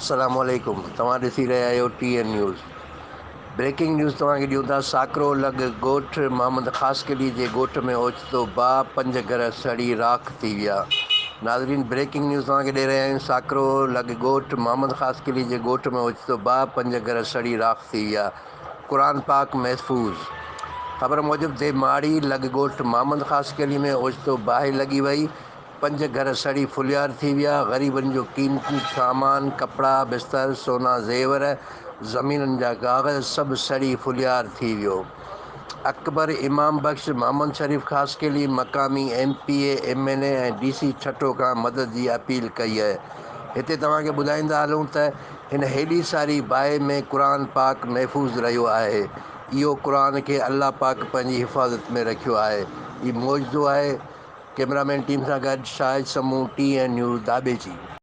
السلام عليڪم توهان ڏسي رهيا آهيو T N news breaking news توهان کي ڏيون ٿا ساڪرو لڳ ڳوٺ محمد خاصخيلي جي ڳوٺ ۾ اوچتو باهه پنج گهر سڙي راک ٿي ويا ناظرين بريڪنگ نيوز توهان کي ڏئي رهيا آهيون ساڪرو لڳ ڳوٺ محمد خاصخيلي جي ڳوٺ ۾ اوچتو باهه پنج گهر سڙي راک ٿي ويا قرآن پاڪ محفوظ خبر موجب ديھ ماڙي لڳ ڳوٺ محمد خاصخيلي ۾ اوچتو باهه لڳي وئي پنج گهر سڙي ڦليار ٿي ويا، غريبن جو قيمتي سامان، ڪپڙا، بستر، سونا زيور، زمينن جا ڪاغذ سڀ سڙي ڦليار ٿي ويو. اڪبر امام بخش، محمد شريف خاصخيلي، مقامي M P A, M N A ۽ D C Thatta کان مدد جي اپيل ڪئي اهي. هتي توهان کي ٻڌائيندا هلون ته هن هيڏي ساري باهه ۾ قرآن پاڪ محفوظ رهيو آهي. اهو قرآن کي الله پاڪ پنهنجي حفاظت ۾ رکيو آهي. هي معجزو آهي. ڪئميرا مين ٽيم سان گڏ Shahid Samoon T N news Dhabeji.